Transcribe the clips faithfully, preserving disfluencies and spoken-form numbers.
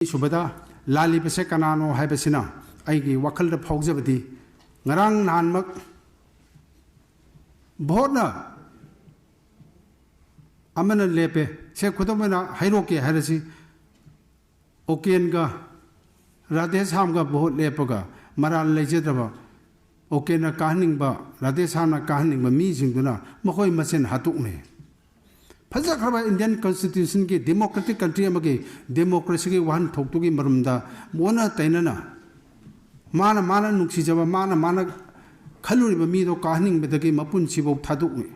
ꯑꯅꯤꯁꯨꯕꯗ, ꯂꯥꯜꯂꯤꯕꯁꯦ ꯀꯅꯥꯅꯣ ꯍꯥꯏꯕꯁꯤꯅ ꯑꯩꯒꯤ ꯋꯥꯈꯜꯗ ꯐꯥꯎꯖꯕꯗꯤ, ꯉꯔꯥꯡ ꯅꯍꯥꯟꯃꯛ ꯚꯣꯠꯅ ꯑꯃꯅ ꯂꯦꯞꯄꯦ, ꯁꯦ ꯈꯨꯗꯝ ꯑꯣꯏꯅ ꯍꯥꯏꯔꯣꯛꯀꯦ ꯍꯥꯏꯔꯁꯤ, ꯑꯣꯀꯦꯟꯒ ꯔꯥꯙꯦꯁ꯭ꯌꯥꯝꯒ ꯚꯣꯠ ꯂꯦꯞꯄꯒ ꯃꯔꯥꯜ ꯂꯩꯖꯗꯕ, ꯑꯣꯀꯦꯟꯅ ꯀꯥꯍꯟꯅꯤꯡꯕ, ꯔꯥꯙꯦꯁ꯭ꯌꯥꯝꯅ ꯀꯥꯍꯟꯅꯤꯡꯕ ꯃꯤꯁꯤꯡꯗꯨꯅ ꯃꯈꯣꯏ ꯃꯁꯦꯟ ꯍꯥꯠꯇꯣꯛꯅꯩ꯫ ꯐꯖꯈ꯭ꯔꯕ Indian Constitutionꯒꯤ, democratic country ꯑꯃꯒꯤ democracyꯒꯤ ꯋꯥꯍꯟꯊꯣꯛꯇꯨꯒꯤ ꯃꯔꯨꯝꯗ ꯑꯣꯟꯅ ꯇꯩꯅꯅ ꯃꯥꯅ ꯃꯥꯅ ꯅꯨꯡꯁꯤꯖꯕ, ꯃꯥꯅ ꯃꯥꯅ ꯈꯜꯂꯨꯔꯤꯕ ꯃꯤꯗꯣ ꯀꯥꯍꯟꯅꯤꯡꯕꯗꯒꯤ ꯃꯄꯨꯟꯁꯤꯐꯧ ꯊꯥꯗꯣꯛꯅꯩ꯫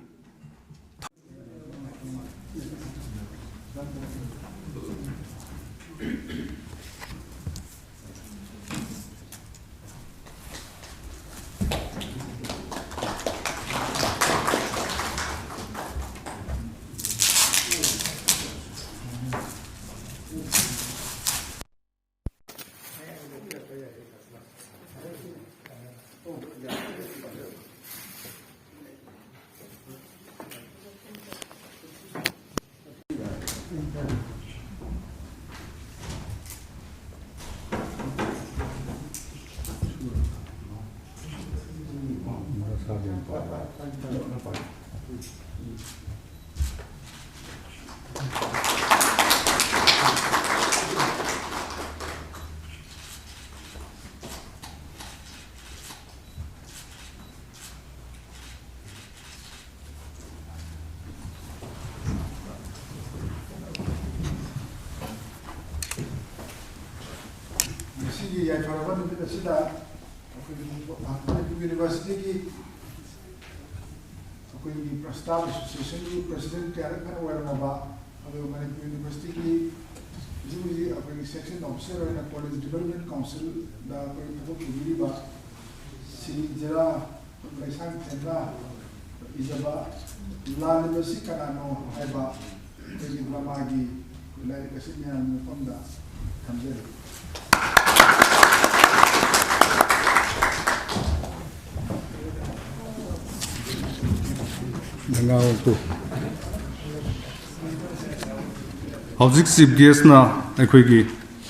ꯉꯁꯤꯒꯤ ꯌꯥꯏꯐꯔꯕ ꯅꯨꯃꯤꯠ ꯑꯁꯤꯗ ꯑꯩꯈꯣꯏꯒꯤ ꯃꯅꯤꯄꯨꯔ ꯌꯨꯅꯤꯚꯔꯁꯤꯇꯤꯒꯤ ꯑꯩꯈꯣꯏꯒꯤ staff associationꯒꯤ president ꯀꯌꯥꯔꯛ ꯍꯥꯟꯅ ꯑꯣꯏꯔꯝꯃꯕ, ꯑꯗꯨꯒ ꯃꯅꯤꯄꯨꯔ ꯌꯨꯅꯤꯚꯔꯁꯤꯇꯤꯒꯤ ꯍꯧꯖꯤꯛ ꯍꯧꯖꯤꯛ ꯑꯩꯈꯣꯏꯒꯤ section officer ꯑꯣꯏꯅ college development councilꯗ ꯑꯩꯈꯣꯏ ꯊꯕꯛ ꯇꯧꯕꯤꯔꯤꯕ ꯁ꯭ꯔꯤ ꯖꯤꯔꯥ ꯂꯩꯁꯥꯡꯊꯦꯝꯅ ꯏꯖꯕ ꯂꯥꯜꯂꯤꯕꯁꯤ ꯀꯅꯥꯅꯣ ꯍꯥꯏꯕ ꯑꯩꯈꯣꯏꯒꯤ ꯗ꯭ꯔꯃꯥꯒꯤ ꯂꯥꯏꯔꯤꯛ ꯑꯁꯤ ꯃꯌꯥꯝꯒꯤ ꯃꯐꯝꯗ ꯊꯝꯖꯔꯤ꯫ ꯍꯧꯖꯤꯛ chief guestꯅ ꯑꯩꯈꯣꯏꯒꯤ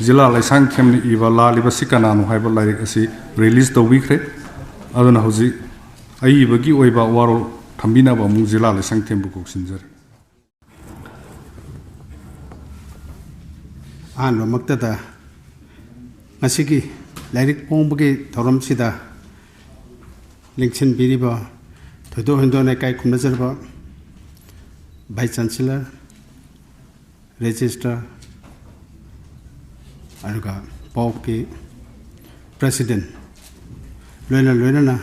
ꯖꯤꯂꯥ ꯂꯩꯁꯥꯡꯊꯦꯝꯅ ꯏꯕ "ꯂꯥꯜꯂꯤꯕꯁꯤ ꯀꯅꯥꯅꯣ" ꯍꯥꯏꯕ ꯂꯥꯏꯔꯤꯛ ꯑꯁꯤ ꯔꯤꯂꯤꯖ ꯇꯧꯕꯤꯈ꯭ꯔꯦ꯫ ꯑꯗꯨꯅ ꯍꯧꯖꯤꯛ ꯑꯏꯕꯒꯤ ꯑꯣꯏꯕ ꯋꯥꯔꯣꯜ ꯊꯝꯕꯤꯅꯕ ꯑꯃꯨꯛ ꯖꯤꯂꯥ ꯂꯩꯁꯥꯡꯊꯦꯝꯕꯨ ꯀꯧꯁꯤꯟꯖꯔꯤ꯫ ꯑꯍꯥꯟꯕꯃꯛꯇꯗ ꯉꯁꯤꯒꯤ ꯂꯥꯏꯔꯤꯛ ꯐꯣꯡꯕꯒꯤ ꯊꯧꯔꯝꯁꯤꯗ ꯂꯦꯡꯁꯤꯟꯕꯤꯔꯤꯕ ꯊꯣꯏꯗꯣꯛ ꯍꯦꯟꯗꯣꯛꯅ ꯏꯀꯥꯏ ꯈꯨꯝꯅꯖꯔꯕ Vice Chancellor, Registrar, ꯑꯗꯨꯒ ꯄꯣꯞꯀꯤ President, ꯂꯣꯏꯅ ꯂꯣꯏꯅꯅ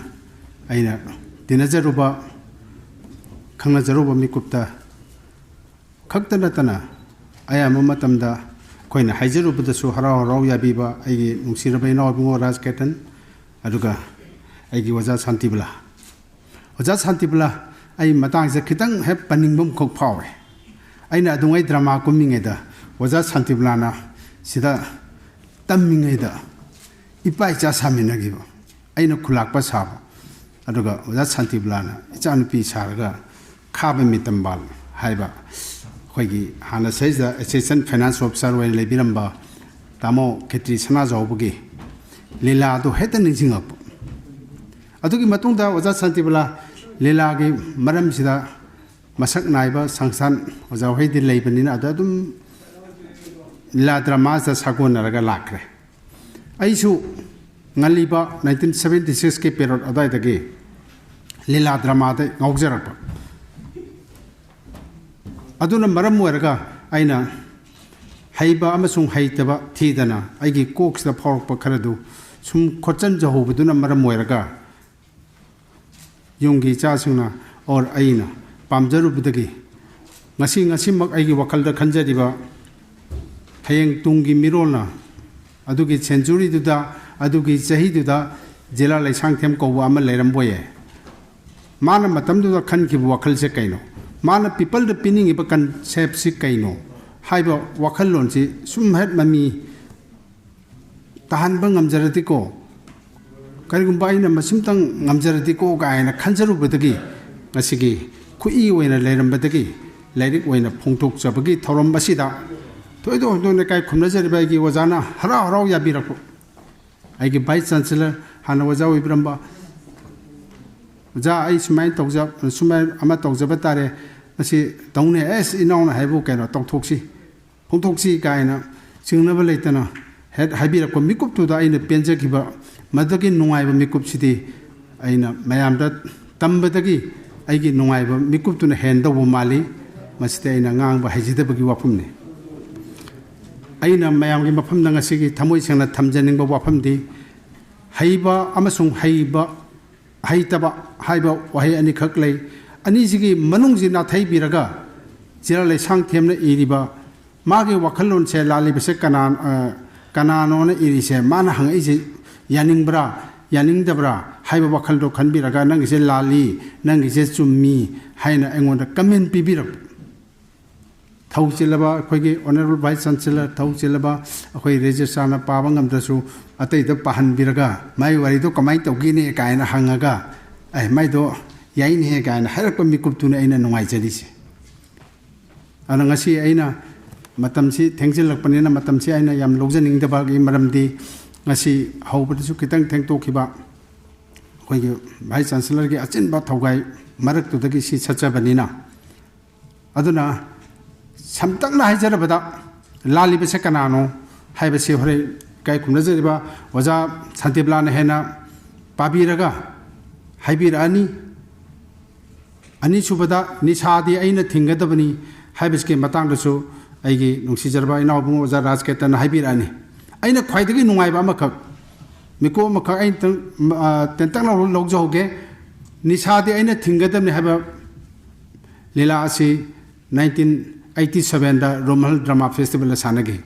ꯑꯩꯅ ꯇꯤꯟꯅꯖꯔꯨꯕ, ꯈꯪꯅꯖꯔꯨꯕ ꯃꯤꯀꯨꯞꯇ ꯈꯛꯇ ꯅꯠꯇꯅ ꯑꯌꯥꯝꯕ ꯃꯇꯝꯗ ꯑꯩꯈꯣꯏꯅ ꯍꯥꯏꯖꯔꯨꯕꯗꯁꯨ ꯍꯔꯥꯎ ꯍꯔꯥꯎ ꯌꯥꯕꯤꯕ ꯑꯩꯒꯤ ꯅꯨꯡꯁꯤꯔꯕ ꯏꯅꯥꯎ ꯏꯕꯨꯡꯉꯣ ꯔꯥꯖ ꯀꯦꯇꯟ, ꯑꯗꯨꯒ ꯑꯩꯒꯤ ꯑꯣꯖꯥ ꯁꯥꯟꯇꯤꯕꯂꯥ꯫ ꯑꯣꯖꯥ ꯁꯥꯟꯇꯤꯕꯂꯥ, ꯑꯩ ꯃꯇꯥꯡꯁꯤꯗ ꯈꯤꯇꯪ ꯍꯦꯛ ꯄꯟꯅꯤꯡꯕ ꯑꯃꯈꯛ ꯐꯥꯎꯋꯦ꯫ ꯑꯩꯅ ꯑꯗꯨꯉꯩ ꯗ꯭ꯔꯃꯥ ꯀꯨꯝꯃꯤꯉꯩꯗ ꯑꯣꯖꯥ ꯁꯥꯟꯇꯤꯕꯂꯥꯅ ꯁꯤꯗ ꯇꯝꯃꯤꯉꯩꯗ ꯏꯄꯥ ꯏꯆꯥ ꯁꯥꯃꯤꯟꯅꯈꯤꯕ, ꯑꯩꯅ ꯈꯨꯂꯥꯛꯄ ꯁꯥꯕ, ꯑꯗꯨꯒ ꯑꯣꯖꯥ ꯁꯥꯟꯇꯤꯕꯂꯥꯅ ꯏꯆꯥꯅꯨꯄꯤ ꯁꯥꯔꯒ ꯈꯥꯕ ꯃꯤꯇꯝꯕꯥꯜ ꯍꯥꯏꯕ ꯑꯩꯈꯣꯏꯒꯤ ꯍꯥꯟꯅ ꯁꯤꯗꯩꯁꯤꯗ Assistant Finance Officer ꯑꯣꯏꯅ ꯂꯩꯕꯤꯔꯝꯕ ꯇꯥꯃꯣ ꯈꯦꯇ꯭ꯔꯤ ꯁꯅꯥꯖꯥꯎꯕꯒꯤ ꯂꯤꯂꯥꯗꯨ ꯍꯦꯛꯇ ꯅꯤꯡꯁꯤꯡꯉꯛꯄ꯫ ꯑꯗꯨꯒꯤ ꯃꯇꯨꯡꯗ ꯑꯣꯖꯥ ꯁꯥꯟꯇꯤꯕꯂꯥ ꯂꯤꯂꯥꯒꯤ ꯃꯔꯝꯁꯤꯗ ꯃꯁꯛ ꯅꯥꯏꯕ ꯁꯪꯁꯊꯥꯟ ꯑꯣꯖꯥ ꯍꯣꯏꯗꯤ ꯂꯩꯕꯅꯤꯅ ꯑꯗ ꯑꯗꯨꯝ ꯂꯤꯂꯥ ꯗ꯭ꯔꯃꯥꯁꯤꯗ ꯁꯥꯒꯣꯟꯅꯔꯒ ꯂꯥꯛꯈ꯭ꯔꯦ꯫ ꯑꯩꯁꯨ ꯉꯜꯂꯤꯕ nineteen seventy sixꯀꯤ period ꯑꯗꯨꯋꯥꯏꯗꯒꯤ ꯂꯤꯂꯥ ꯗ꯭ꯔꯃꯥꯗ ꯉꯥꯎꯖꯔꯛꯄ꯫ ꯑꯗꯨꯅ ꯃꯔꯝ ꯑꯣꯏꯔꯒ ꯑꯩꯅ ꯍꯩꯕ ꯑꯃꯁꯨꯡ ꯍꯩꯇꯕ ꯊꯤꯗꯅ ꯑꯩꯒꯤ ꯀꯣꯛꯁꯤꯗ ꯐꯥꯎꯔꯛꯄ ꯈꯔꯗꯨ ꯁꯨꯝ ꯈꯣꯠꯆꯟꯖꯍꯧꯕꯗꯨꯅ ꯃꯔꯝ ꯑꯣꯏꯔꯒ ꯌꯨꯝꯒꯤ ꯏꯆꯥꯁꯤꯡꯅ or ꯑꯩꯅ ꯄꯥꯝꯖꯔꯨꯕꯗꯒꯤ ꯉꯁꯤ, ꯉꯁꯤꯃꯛ ꯑꯩꯒꯤ ꯋꯥꯈꯜꯗ ꯈꯟꯖꯔꯤꯕ ꯍꯌꯦꯡ ꯇꯨꯡꯒꯤ ꯃꯤꯔꯣꯜꯅ ꯑꯗꯨꯒꯤ centuryꯗꯨꯗ, ꯑꯗꯨꯒꯤ ꯆꯍꯤꯗꯨꯗ ꯖꯤꯂꯥ ꯂꯩꯁꯥꯡꯊꯦꯝ ꯀꯧꯕ ꯑꯃ ꯂꯩꯔꯝꯕ ꯌꯥꯏ꯫ ꯃꯥꯅ ꯃꯇꯝꯗꯨꯗ ꯈꯟꯈꯤꯕ ꯋꯥꯈꯜꯁꯦ ꯀꯩꯅꯣ? ꯃꯥꯅ peopleꯗ ꯄꯤꯅꯤꯡꯉꯤꯕ conceptꯁꯤ ꯀꯩꯅꯣ ꯍꯥꯏꯕ ꯋꯥꯈꯜꯂꯣꯟꯁꯤ ꯁꯨꯝ ꯍꯦꯛ ꯃꯃꯤ ꯇꯥꯍꯟꯕ ꯉꯝꯖꯔꯗꯤꯀꯣ, ꯀꯔꯤꯒꯨꯝꯕ ꯑꯩꯅ ꯃꯁꯤꯝꯇꯪ ꯉꯝꯖꯔꯗꯤꯀꯣ ꯀꯥꯏꯅ ꯈꯟꯖꯔꯨꯕꯗꯒꯤ ꯉꯁꯤꯒꯤ ꯈꯨꯏ ꯑꯣꯏꯅ ꯂꯩꯔꯝꯕꯗꯒꯤ ꯂꯥꯏꯔꯤꯛ ꯑꯣꯏꯅ ꯐꯣꯡꯗꯣꯛꯆꯕꯒꯤ ꯊꯧꯔꯝ ꯑꯁꯤꯗ ꯊꯣꯏꯗꯣꯛ ꯍꯦꯟꯗꯣꯛꯅ ꯏꯀꯥꯏ ꯈꯨꯝꯅꯖꯔꯤꯕ ꯑꯩꯒꯤ ꯑꯣꯖꯥꯅ ꯍꯔꯥꯎ ꯍꯔꯥꯎ ꯌꯥꯕꯤꯔꯛꯄ, ꯑꯩꯒꯤ vice chancellor, ꯍꯥꯟꯅ ꯑꯣꯖꯥ ꯑꯣꯏꯕꯤꯔꯝꯕ, "ꯑꯣꯖꯥ, ꯑꯩ ꯁꯨꯃꯥꯏꯅ ꯇꯧꯖ-, ꯁꯨꯃꯥꯏꯅ ꯑꯃ ꯇꯧꯖꯕ ꯇꯥꯔꯦ, ꯃꯁꯤ ꯇꯧꯅꯦ, ꯑꯦꯁ, ꯏꯅꯥꯎꯅ ꯍꯥꯏꯕꯨ ꯀꯩꯅꯣ ꯇꯧꯊꯣꯛꯁꯤ, ꯐꯣꯡꯗꯣꯛꯁꯤ" ꯀꯥꯏꯅ ꯆꯤꯡꯅꯕ ꯂꯩꯇꯅ ꯍꯦꯛ ꯍꯥꯏꯕꯤꯔꯛꯄ ꯃꯤꯀꯨꯞꯇꯨꯗ ꯑꯩꯅ ꯄꯦꯟꯖꯈꯤꯕ, ꯃꯗꯨꯒꯤ ꯅꯨꯡꯉꯥꯏꯕ ꯃꯤꯀꯨꯞꯁꯤꯗꯤ ꯑꯩꯅ ꯃꯌꯥꯝꯗ ꯇꯝꯕꯗꯒꯤ ꯑꯩꯒꯤ ꯅꯨꯡꯉꯥꯏꯕ ꯃꯤꯀꯨꯞꯇꯨꯅ ꯍꯦꯟꯗꯧꯕ ꯃꯥꯜꯂꯤ꯫ ꯃꯁꯤꯗꯤ ꯑꯩꯅ ꯉꯥꯡꯕ ꯍꯩꯖꯗꯕꯒꯤ ꯋꯥꯐꯝꯅꯤ꯫ ꯑꯩꯅ ꯃꯌꯥꯝꯒꯤ ꯃꯐꯝꯗ ꯉꯁꯤꯒꯤ ꯊꯃꯣꯏ ꯁꯦꯡꯅ ꯊꯝꯖꯅꯤꯡꯕ ꯋꯥꯐꯝꯗꯤ, ꯍꯩꯕ ꯑꯃꯁꯨꯡ ꯍꯩꯕ, ꯍꯩꯇꯕ ꯍꯥꯏꯕ ꯋꯥꯍꯩ ꯑꯅꯤꯈꯛ ꯂꯩ꯫ ꯑꯅꯤꯁꯤꯒꯤ ꯃꯅꯨꯡꯁꯤ ꯅꯥꯊꯩꯕꯤꯔꯒ ꯆꯤꯔꯥ ꯂꯩꯁꯥꯡꯊꯦꯝꯅ ꯏꯔꯤꯕ ꯃꯥꯒꯤ ꯋꯥꯈꯜꯂꯣꯟꯁꯦ ꯂꯥꯜꯂꯤꯕꯁꯦ ꯀꯅꯥ-, ꯑ, ꯀꯅꯥꯅꯣꯅ ꯏꯔꯤꯁꯦ, ꯃꯥꯅ ꯍꯪꯉꯛꯏꯁꯦ ꯌꯥꯅꯤꯡꯕ꯭ꯔꯥ, ꯌꯥꯅꯤꯡꯗꯕ꯭ꯔꯥ ꯍꯥꯏꯕ ꯋꯥꯈꯜꯗꯣ ꯈꯟꯕꯤꯔꯒ, "ꯅꯪꯒꯤꯁꯦ ꯂꯥꯜꯂꯤ, ꯅꯪꯒꯤꯁꯦ ꯆꯨꯝꯃꯤ" ꯍꯥꯏꯅ ꯑꯩꯉꯣꯟꯗ comment ꯄꯤꯕꯤꯔꯛꯄ꯫ ꯊꯧ ꯆꯤꯜꯂꯕ ꯑꯩꯈꯣꯏꯒꯤ honourable vice chancellor, ꯊꯧ ꯆꯤꯜꯂꯕ ꯑꯩꯈꯣꯏ registrarꯅ ꯄꯥꯕ ꯉꯝꯗ꯭ꯔꯁꯨ, ꯑꯇꯩꯗ ꯄꯥꯍꯟꯕꯤꯔꯒ, "ꯃꯥꯏ ꯋꯥꯔꯤꯗꯣ ꯀꯃꯥꯏꯅ ꯇꯧꯒꯦꯅꯦ?" ꯀꯥꯏꯅ ꯍꯪꯉꯒ, "ꯑꯦ, ꯃꯥꯏꯗꯣ ꯌꯥꯏꯅꯦ" ꯀꯥꯏꯅ ꯍꯥꯏꯔꯛꯄ ꯃꯤꯀꯨꯞꯇꯨꯅ ꯑꯩꯅ ꯅꯨꯡꯉꯥꯏꯖꯔꯤꯁꯦ꯫ ꯑꯗꯨꯅ ꯉꯁꯤ ꯑꯩꯅ, ꯃꯇꯝꯁꯤ ꯊꯦꯡꯖꯤꯜꯂꯛꯄꯅꯤꯅ, ꯃꯇꯝꯁꯤ ꯑꯩꯅ ꯌꯥꯝ ꯂꯧꯖꯅꯤꯡꯗꯕꯒꯤ ꯃꯔꯝꯗꯤ, ꯉꯁꯤ ꯍꯧꯕꯗꯁꯨ ꯈꯤꯇꯪ ꯊꯦꯡꯇꯣꯛꯈꯤꯕ, ꯑꯩꯈꯣꯏꯒꯤ vice chancellorꯒꯤ ꯑꯆꯤꯟꯕ ꯊꯧꯒꯥꯏ ꯃꯔꯛꯇꯨꯗꯒꯤ ꯁꯤ ꯆꯠꯆꯕꯅꯤꯅ꯫ ꯑꯗꯨꯅ ꯁꯝꯇꯛꯅ ꯍꯥꯏꯖꯔꯕꯗ, ꯂꯥꯜꯂꯤꯕꯁꯦ ꯀꯅꯥꯅꯣ ꯍꯥꯏꯕꯁꯤ ꯍꯣꯔꯦꯟ ꯏꯀꯥꯏ ꯈꯨꯝꯅꯖꯔꯤꯕ ꯑꯣꯖꯥ ꯁꯥꯟꯇꯤꯕꯂꯥꯅ ꯍꯦꯟꯅ ꯄꯥꯕꯤꯔꯒ ꯍꯥꯏꯕꯤꯔꯛꯑꯅꯤ꯫ ꯑꯅꯤꯁꯨꯕꯗ, "ꯅꯤꯁꯥꯗꯤ ꯑꯩꯅ ꯊꯤꯡꯒꯗꯕꯅꯤ" ꯍꯥꯏꯕꯁꯤꯒꯤ ꯃꯇꯥꯡꯗꯁꯨ ꯑꯩꯒꯤ ꯅꯨꯡꯁꯤꯖꯔꯕ ꯏꯅꯥꯎꯕꯨꯡ ꯑꯣꯖꯥ ꯔꯥꯖꯀꯦꯇꯟꯅ ꯍꯥꯏꯕꯤꯔꯛꯑꯅꯤ꯫ ꯑꯩꯅ ꯈ꯭ꯋꯥꯏꯗꯒꯤ ꯅꯨꯡꯉꯥꯏꯕ ꯑꯃꯈꯛ, ꯃꯤꯀꯨꯞ ꯑꯃꯈꯛ ꯑꯩ ꯇꯪ-, ꯑ, ꯇꯦꯟꯇꯛꯅ ꯂꯧꯖꯍꯧꯒꯦ꯫ "ꯅꯤꯁꯥꯗꯤ ꯑꯩꯅ ꯊꯤꯡꯒꯗꯕꯅꯤ" ꯍꯥꯏꯕ ꯂꯤꯂꯥ ꯑꯁꯤ nineteen eighty sevenꯗ ꯔꯣꯃꯍꯜ Drama Festivalꯗ ꯁꯥꯟꯅꯈꯤ꯫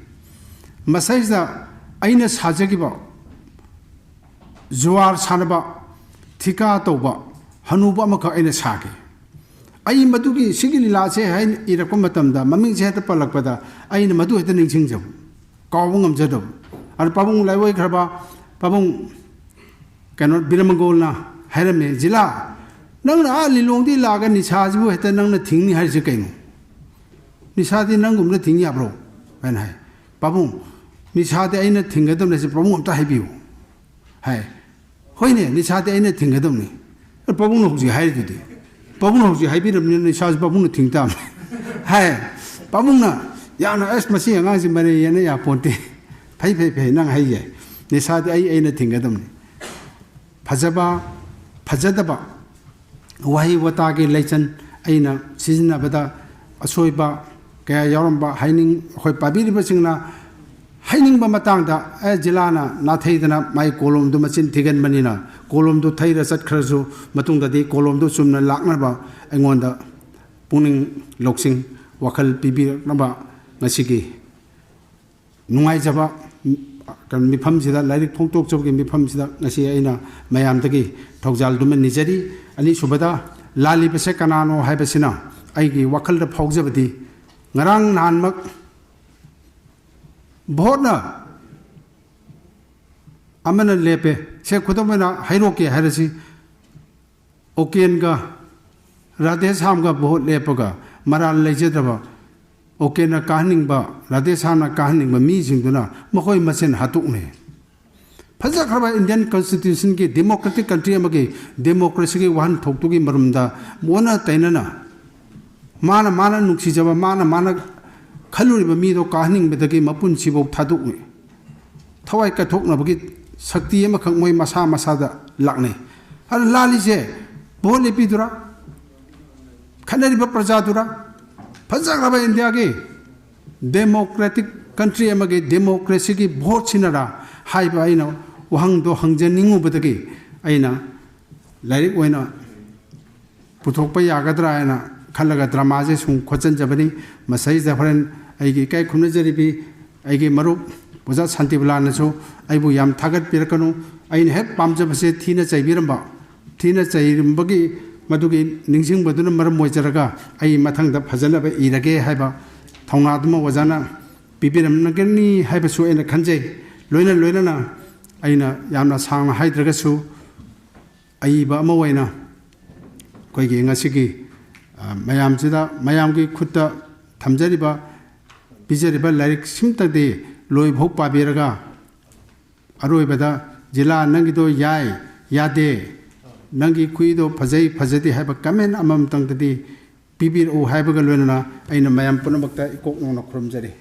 ꯃꯁꯩꯁꯤꯗ ꯑꯩꯅ ꯁꯥꯖꯈꯤꯕ ꯖꯨꯋꯥꯔ ꯁꯥꯟꯅꯕ, ꯊꯤꯀꯥ ꯇꯧꯕ ꯍꯅꯨꯕ ꯑꯃꯈꯛ ꯑꯩꯅ ꯁꯥꯈꯤ꯫ ꯑꯩ ꯃꯗꯨꯒꯤ, ꯁꯤꯒꯤ ꯂꯤꯂꯥꯁꯦ ꯍꯥꯏꯅ ꯏꯔꯛꯄ ꯃꯇꯝꯗ, ꯃꯃꯤꯡꯁꯦ ꯍꯦꯛꯇ ꯄꯜꯂꯛꯄꯗ ꯑꯩꯅ ꯃꯗꯨ ꯍꯦꯛꯇ ꯅꯤꯡꯁꯤꯡꯖꯕ, ꯀꯥꯎꯕ ꯉꯝꯖꯗꯕ꯫ ꯑꯗꯨ ꯄꯥꯕꯨꯡ ꯂꯥꯏꯑꯣꯏꯈ꯭ꯔꯕ ꯄꯥꯕꯨꯡ ꯀꯩꯅꯣ ꯕꯤꯔꯃꯒꯣꯜꯅ ꯍꯥꯏꯔꯝꯃꯦ, "ꯖꯤꯂꯥ, ꯅꯪꯅ ꯑꯥ ꯂꯤꯂꯣꯡꯗꯒꯤ ꯂꯥꯛꯑꯒ ꯅꯤꯁꯥꯁꯤꯕꯨ ꯍꯦꯛꯇ ꯅꯪꯅ ꯊꯤꯡꯅꯤ ꯍꯥꯏꯔꯤꯁꯦ ꯀꯩꯅꯣ? ꯅꯤꯁꯥꯗꯤ ꯅꯪꯒꯨꯝꯅ ꯊꯤꯡ ꯌꯥꯕ꯭ꯔꯣ?" ꯍꯥꯏꯅ ꯍꯥꯏ꯫ "ꯄꯥꯕꯨꯡ, ꯅꯤꯁꯥꯗꯤ ꯑꯩꯅ ꯊꯤꯡꯒꯗꯕꯅꯤ, ꯁꯤ ꯄꯥꯕꯨꯡ ꯑꯝꯇ ꯍꯥꯏꯕꯤꯌꯨ" ꯍꯥꯏ꯫ "ꯍꯣꯏꯅꯦ, ꯅꯤꯁꯥꯗꯤ ꯑꯩꯅ ꯊꯤꯡꯒꯗꯕꯅꯤ꯫ ꯑꯦ, ꯄꯥꯕꯨꯡꯅ ꯍꯧꯖꯤꯛ ꯍꯥꯏꯔꯤꯗꯨꯗꯤ, ꯄꯥꯕꯨꯡꯅ ꯍꯧꯖꯤꯛ ꯍꯥꯏꯕꯤꯔꯕꯅꯤꯅ ꯅꯤꯁꯥꯁꯤ ꯄꯥꯕꯨꯡꯅ ꯊꯤꯡ ꯇꯥꯕꯅꯤ" ꯍꯥꯏ꯫ ꯄꯥꯕꯨꯡꯅ ꯌꯥꯝꯅ, "ꯑꯁ, ꯃꯁꯤ ꯑꯉꯥꯡꯁꯤ ꯃꯔꯩ ꯌꯦꯠꯅ ꯌꯥꯄꯣꯟꯇꯦ꯫ ꯐꯩ, ꯐꯩ, ꯐꯩ, ꯅꯪ ꯍꯥꯏꯁꯦ꯫ ꯅꯤꯁꯥꯗꯤ ꯑꯩ, ꯑꯩꯅ ꯊꯤꯡꯒꯗꯕꯅꯤ"꯫ ꯐꯖꯕ, ꯐꯖꯗꯕ, ꯋꯥꯍꯩ ꯋꯥꯇꯥꯒꯤ ꯂꯩꯆꯟ ꯑꯩꯅ ꯁꯤꯖꯤꯟꯅꯕꯗ ꯑꯁꯣꯏꯕ ꯀꯌꯥ ꯌꯥꯎꯔꯝꯕ ꯍꯥꯏꯅꯤꯡ-, ꯑꯩꯈꯣꯏ ꯄꯥꯕꯤꯔꯤꯕꯁꯤꯡꯅ ꯍꯥꯏꯅꯤꯡꯕ ꯃꯇꯥꯡꯗ, "ꯑꯦ, ꯖꯤꯂꯥꯅ ꯅꯥꯊꯩꯗꯅ ꯃꯥꯏ ꯀꯣꯂꯣꯝꯗꯨ ꯃꯆꯤꯟ ꯊꯤꯒꯟꯕꯅꯤꯅ ꯀꯣꯂꯣꯝꯗꯨ ꯊꯩꯔ ꯆꯠꯈ꯭ꯔꯁꯨ ꯃꯇꯨꯡꯗꯗꯤ ꯀꯣꯂꯣꯝꯗꯨ ꯆꯨꯝꯅ ꯂꯥꯛꯅꯕ ꯑꯩꯉꯣꯟꯗ ꯄꯨꯛꯅꯤꯡ ꯂꯧꯁꯤꯡ ꯋꯥꯈꯜ ꯄꯤꯕꯤꯔꯛꯅꯕ ꯉꯁꯤꯒꯤ ꯅꯨꯡꯉꯥꯏꯖꯕ ꯀꯩꯅꯣ ꯃꯤꯐꯝꯁꯤꯗ, ꯂꯥꯏꯔꯤꯛ ꯐꯣꯡꯗꯣꯛꯆꯕꯒꯤ ꯃꯤꯐꯝꯁꯤꯗ ꯉꯁꯤ ꯑꯩꯅ ꯃꯌꯥꯝꯗꯒꯤ ꯊꯧꯖꯥꯜꯗꯨꯃ ꯅꯤꯖꯔꯤ"꯫ ꯑꯅꯤꯁꯨꯕꯗ, ꯂꯥꯜꯂꯤꯕꯁꯦ ꯀꯅꯥꯅꯣ ꯍꯥꯏꯕꯁꯤꯅ ꯑꯩꯒꯤ ꯋꯥꯈꯜꯗ ꯐꯥꯎꯖꯕꯗꯤ, ꯉꯔꯥꯡ ꯅꯍꯥꯟꯃꯛ ꯚꯣꯠꯅ ꯑꯃꯅ ꯂꯦꯞꯄꯦ, ꯁꯦ ꯈꯨꯗꯝ ꯑꯣꯏꯅ ꯍꯥꯏꯔꯣꯛꯀꯦ ꯍꯥꯏꯔꯁꯤ, ꯑꯣꯀꯦꯟꯒ ꯔꯥꯙꯦꯁ꯭ꯌꯥꯝꯒ ꯚꯣꯠ ꯂꯦꯞꯄꯒ ꯃꯔꯥꯜ ꯂꯩꯖꯗꯕ, ꯑꯣꯀꯦꯟꯅ ꯀꯥꯍꯟꯅꯤꯡꯕ, ꯔꯥꯙꯦꯁ꯭ꯌꯥꯝꯅ ꯀꯥꯍꯟꯅꯤꯡꯕ ꯃꯤꯁꯤꯡꯗꯨꯅ ꯃꯈꯣꯏ ꯃꯁꯦꯟ ꯍꯥꯠꯇꯣꯛꯅꯩ꯫ ꯐꯖꯈ꯭ꯔꯕ Indian Constitution ꯒꯤ democratic country ꯑꯃꯒꯤ democracy ꯒꯤ ꯋꯥꯍꯟꯊꯣꯛꯇꯨꯒꯤ ꯃꯔꯨꯝꯗ ꯑꯣꯟꯅ ꯇꯩꯅꯅ ꯃꯥꯅ ꯃꯥꯅ ꯅꯨꯡꯁꯤꯖꯕ, ꯃꯥꯅ ꯃꯥꯅ ꯈꯜꯂꯨꯔꯤꯕ ꯃꯤꯗꯣ ꯀꯥꯍꯟꯅꯤꯡꯕꯗꯒꯤ ꯃꯄꯨꯟꯁꯤꯐꯧ ꯊꯥꯗꯣꯛꯅꯩ꯫ ꯊꯋꯥꯏ ꯀꯠꯊꯣꯛꯅꯕꯒꯤ ꯁꯛꯇꯤ ꯑꯃꯈꯛ ꯃꯣꯏ ꯃꯁꯥ ꯃꯁꯥꯗ ꯂꯥꯛꯅꯩ꯫ ꯑꯗꯨ ꯂꯥꯜꯂꯤꯁꯦ ꯚꯣꯠ ꯂꯦꯞꯄꯤꯗꯨꯔꯥ? ꯈꯠꯅꯔꯤꯕ ꯄ꯭ꯔꯖꯥꯗꯨꯔꯥ? ꯐꯖꯈ꯭ꯔꯕ ꯏꯟꯗꯤꯌꯥꯒꯤ democratic country ꯑꯃꯒꯤ democracy ꯒꯤ ꯚꯣꯠꯁꯤꯅꯔꯥ ꯍꯥꯏꯕ ꯑꯩꯅ ꯋꯥꯍꯪꯗꯣ ꯍꯪꯖꯅꯤꯡꯉꯨꯕꯗꯒꯤ ꯑꯩꯅ ꯂꯥꯏꯔꯤꯛ ꯑꯣꯏꯅ ꯄꯨꯊꯣꯛꯄ ꯌꯥꯒꯗ꯭ꯔꯥ ꯍꯥꯏꯅ ꯈꯜꯂꯒ ꯗ꯭ꯔꯃꯥꯁꯦ ꯁꯨꯝ ꯈꯣꯠꯆꯟꯖꯕꯅꯤ꯫ ꯃꯁꯤꯗꯩꯁꯤꯗ ꯍꯣꯔꯦꯟ ꯑꯩꯒꯤ ꯏꯀꯥꯏ ꯈꯨꯝꯅꯖꯔꯤꯕꯤ ꯑꯩꯒꯤ ꯃꯔꯨꯞ ꯑꯣꯖꯥ ꯁꯥꯟꯇꯤꯕꯂꯥꯅꯁꯨ ꯑꯩꯕꯨ ꯌꯥꯝ ꯊꯥꯒꯠꯄꯤꯔꯛꯀꯅꯨ꯫ ꯑꯩꯅ ꯍꯦꯛ ꯄꯥꯝꯖꯕꯁꯦ ꯊꯤꯅ ꯆꯩꯕꯤꯔꯝꯕ, ꯊꯤꯅ ꯆꯩꯔꯝꯕꯒꯤ ꯃꯗꯨꯒꯤ ꯅꯤꯡꯁꯤꯡꯕꯗꯨꯅ ꯃꯔꯝ ꯑꯣꯏꯖꯔꯒ ꯑꯩ ꯃꯊꯪꯗ ꯐꯖꯅꯕ ꯏꯔꯒꯦ ꯍꯥꯏꯕ ꯊꯧꯅꯥꯗꯨꯃ ꯑꯣꯖꯥꯅ ꯄꯤꯕꯤꯔꯝꯒꯅꯤ ꯍꯥꯏꯕꯁꯨ ꯑꯩꯅ ꯈꯟꯖꯩ꯫ ꯂꯣꯏꯅ ꯂꯣꯏꯅꯅ ꯑꯩꯅ ꯌꯥꯝꯅ ꯁꯥꯡꯅ ꯍꯥꯏꯗ꯭ꯔꯒꯁꯨ, ꯑꯏꯕ ꯑꯃ ꯑꯣꯏꯅ ꯑꯩꯈꯣꯏꯒꯤ ꯉꯁꯤꯒꯤ, ꯑ, ꯃꯌꯥꯝꯁꯤꯗ, ꯃꯌꯥꯝꯒꯤ ꯈꯨꯠꯇ ꯊꯝꯖꯔꯤꯕ ꯄꯤꯖꯔꯤꯕ ꯂꯥꯏꯔꯤꯛꯁꯤꯃꯇꯗꯤ ꯂꯣꯏꯐꯥꯎ ꯄꯥꯕꯤꯔꯒ, ꯑꯔꯣꯏꯕꯗ, "ꯖꯤꯂꯥ, ꯅꯪꯒꯤꯗꯣ ꯌꯥꯏ, ꯌꯥꯗꯦ, ꯅꯪꯒꯤ ꯈꯨꯏꯗꯣ ꯐꯖꯩ, ꯐꯖꯗꯦ" ꯍꯥꯏꯕ comment ꯑꯃꯃꯝꯇꯪꯗꯗꯤ ꯄꯤꯕꯤꯔꯛꯎ ꯍꯥꯏꯕꯒ ꯂꯣꯏꯅꯅ ꯑꯩꯅ ꯃꯌꯥꯝ ꯄꯨꯝꯅꯃꯛꯇ ꯏꯀꯣꯛ ꯅꯧꯅ ꯈꯨꯔꯨꯝꯖꯔꯤ꯫